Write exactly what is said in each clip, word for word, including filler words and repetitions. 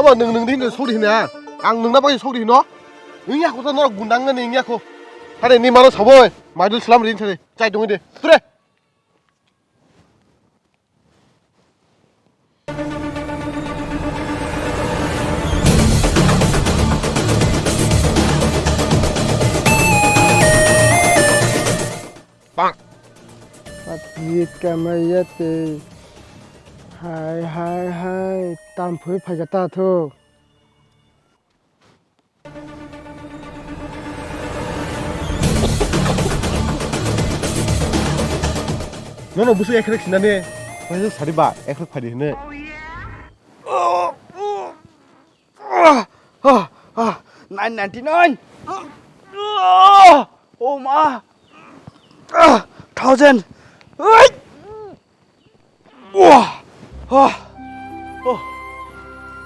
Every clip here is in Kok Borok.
Nwng, nwng di hinwi sori hino ha. Ang nwngna bagwi sori hino. Nwng ya kho to norok gundang nani nwng ya kho. Hare ni mano saboi. Maidul salam rin thani. Chai tongwi de. Ture. Patwit kamaya tei. Hai, hai, hai. Tam phui phaikha ta thuk. Nono busu ekrek sinani. Paisa sari ba, ekrek phadi hine. Nine ninety nine. Oh ma. Thousand. Wah! Ah! Oh!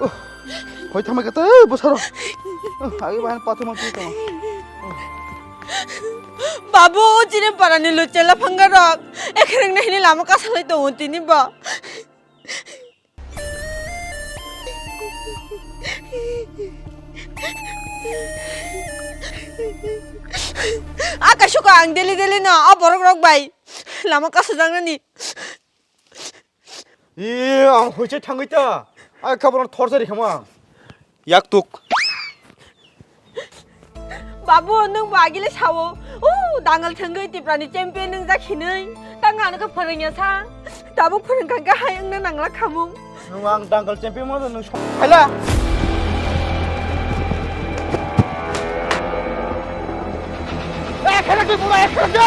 Oh! Hoi thamai kata bosaro. Agi bahan pathor ma tu tama. Babu, chini parani luchela phangarok. Ekhreng nahini lama kasalai tongo tini ba. Akasuka ang deli deli no, o borok rok bai. Lama kasajaknani. Ee, ang hoise thangwi ta. Ai khabar thorsa ri khama. Yak tuk. Babu, nwng bo agile sawo. O, dangal thangwi Tiprani champion nwngjak hinwi. Tang ano khe phwrwngya sa. Tabuk phwrwng kha khe hai wngna nangla khamung. Nwng ang dangal champion mo nwng song. Haila. Eh, khelak di, bura, eh, khelak di.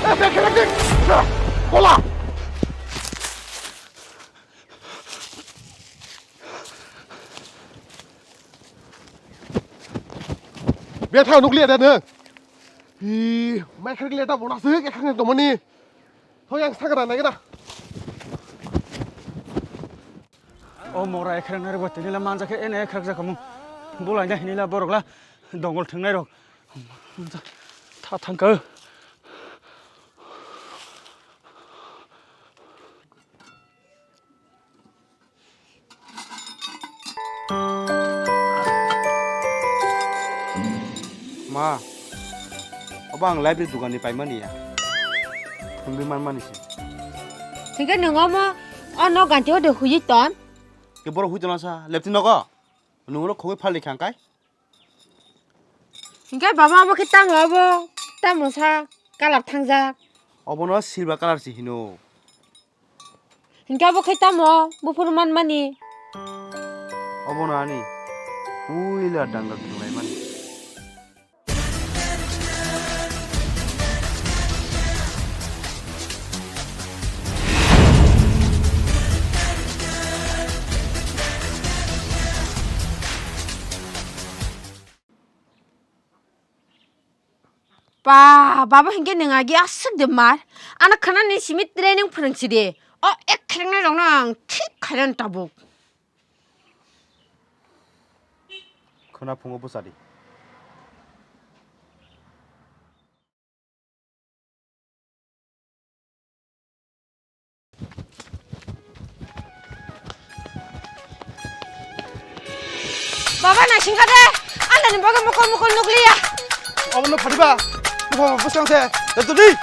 Eh, khelak di. Bola. Betha nukliya da nwng. Hi, mai khlek le da bona se ke khang tomani. Thoi ang sakra na kira. O mora ekhrek nai rok tini la manja khe ene ekhrek ja kamu. Bulai na hinila borok la dongol thwngnai rok. Tha thang ka. Ma, obo ang library dukani paimani ya. Thwngwi manmani se. Hingke nwng omo, o nok ganti o de huiwi ton? Ke borok hui tona sa, lepti nogo? Nwng oro khogwi phalni khang kai? Hingke baba obo khe tamo obo? Tamo sa colour thangjak? Obono silver colour se hino. Hingke obo khe tamo buphuru manmani? Obono ani puila dangal thwnglaimani. Ba, baba hingke nwng agi aswk de mar. Ano khwnani simi training phwrwng si de. O ek khelengnai rokno ang thik khaina tabuk. Khwna phungo bwsa di. Baba, naisingkha de, andani bagwi mokol mokol nukliya. Obono phadiba, bwsang se, jodi.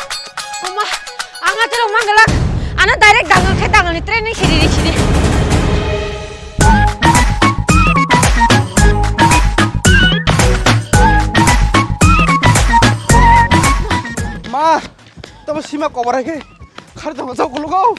Oma, ang atirok mangalak, ano direct dangal khe dangalni training siri ri siri. Ma, tamo sima koborai khe, khar tamo jok kulugo.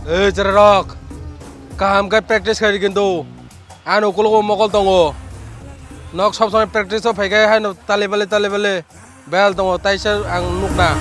Ei, cherarok, kaham khe practice khai di kintu. Ano ukulogo mokol tongo. Nok sob somoi practice o phai khe haino tali bali, tali bali. Bel tongo, taisa ang nukna.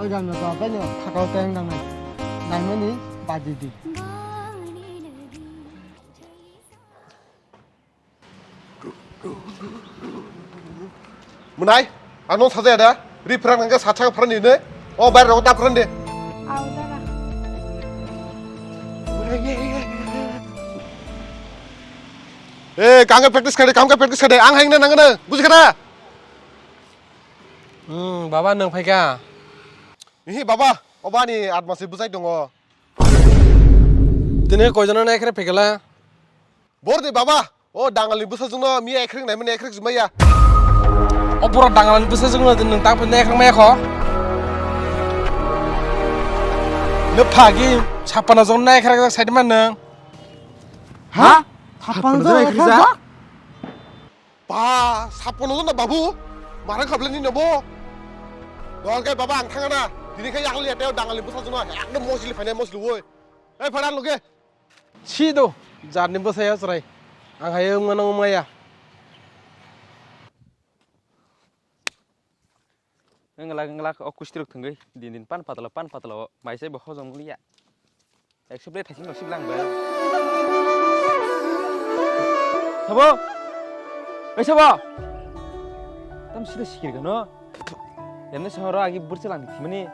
Gana ba bai no thakao teng dang nai. Naimani badi di. Munai, ano saja ada. Ri phrang nangka sacha phrang ni ne. O bai ro ta phrang de. Au jaga. Eh, kangka practice khade, kangka practice khade. Ang haing na nang na. Buji khada. Hmm, baba nang phaika. Ihi baba, obani atmasi bujai tongo. Tini koijono na ekhre phekela? Bordi baba, o dangalni bwsajwkno miya ekhrek naimani ekhrek jumaya. O borok dangalni bwsajwkno nwng tang phai na ekhrek maya kho? Nw phagi, sapana jwkno na ekhrek jak saidi man nwng. Ha? Sapana jwkno ekhrek jak? Ba, sapano na babu, marang khablani na bo. Dol kai baba ang thangana. Dini khai yakli ya teo dangalni bwsajwkno ekdom mosli phainai mosli woi. Ei phara loge. Si do, jarni bwsaya chwrai. Ang hai wngmano wngmaya. Wnglak wnglak o kustruk thwngwi din din pan patalo pan patalo o maisai bo hojom wngya. Ekso plate thaising rok siblang ba. Sabo? Ei sabo? Tam sida sikir gano. Yamne sohoro agi bursa lang thimani.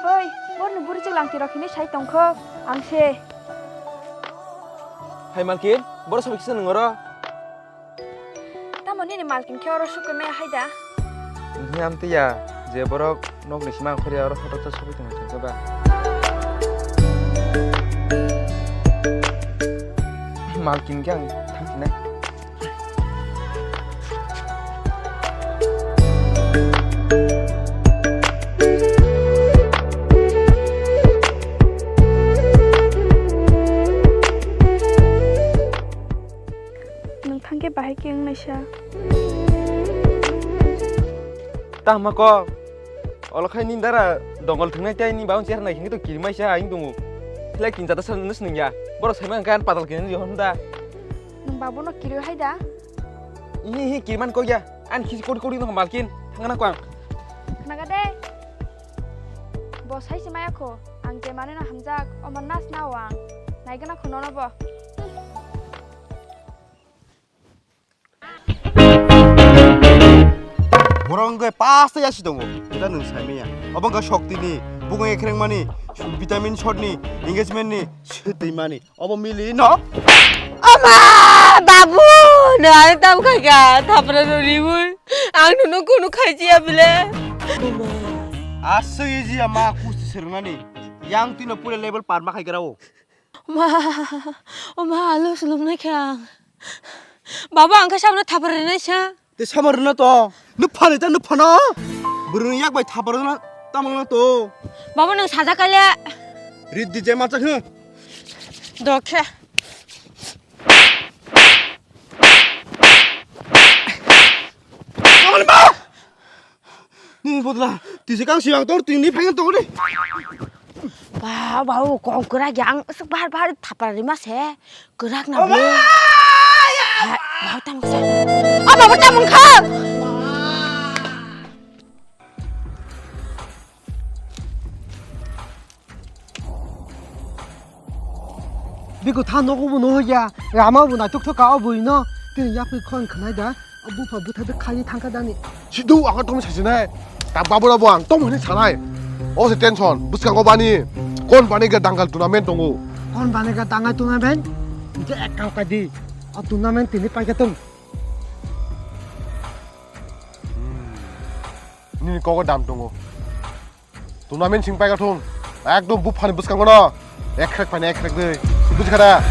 Hoi, borni buri chwlang tirok hinwi sai tongkho, ang se. Hai Malkin, boro sobi kisa nungoro. Tamo nini Malkin khe oro sukwi maya hai da? Wngkhe amtwi ya, je borok nokni sima khorya oro hotok ta sogwi tongwi thangkhe ba. Malkin khe ang thangsinai. Nwng thangkhe bahai khe wngnaisa. Tamo kok. Olo khai nini dara dongol thwngnai tei nini baun cher nai hwnwi to kirimaisa aing tongo. Khlai tin jata sa nus nungya. Borok saima hwnka an patal kini jahon da. Nwng babono kiri hai da? Ihi hi kiriman kok ya. An khisi kori kori no Malkin. Thangna kwang. Khnaga de. Bo sai se maya kho. Ang je mane no hamjak. Omo nas na wang. Naigana kho nono bo. Borok wngkhe pasta yasi tongo, jeta nwng saimanya. Obo wngkha soktini, bukung ekrengmani, vitamin shot ni, engagement ni, swtwi mani. Obo mili no? Ama! Babu! Nwng ano tam khaika, thapra no riwi. Ang nono kunu khaichiya bile. Aswk easy ama kusti swrwngnani. Yang twino pura level par ma khai grao. Ma, o ma, alo swlwng nai khe ang. Baba, ang khe sabno thapar rinai sa. Te samar rwna to. Nw phani ta nw phano. Bwrwini yak bai thapar rwna tamo rwna to. Baba, nwng sajak kale. Riddi je machak hw. Dokhe. Tamo ni ma. Nini bodla, tisi kang siwang tor, tini phaingan tongo de. Ba, ba, o kong kwrak ya, ang aswk bahar bahar thapar rima se, kwrak na bwle. Ba, tam kha. O baba, tam kha. Biko tha nogo bo no ya. Rama bo na tuk tuk ka o bui no. Tini yapri khon khnai da. O bupha butha de khali thangka dani. Sidu ang tong sajinai. Ta babura bo ang tong hini sanai. O se tension. Bwskango bani. Kon bani ga dangal tournament tongo. Kon bani ga dangal tournament? Ike ek kam ka di. O tournament tini paika tong. Hmm. Nini kogo dam tongo. Tournament sing paika thung. Ekdom buphani bwskango no. Ekrek pani ekrek dei. Bujikha da?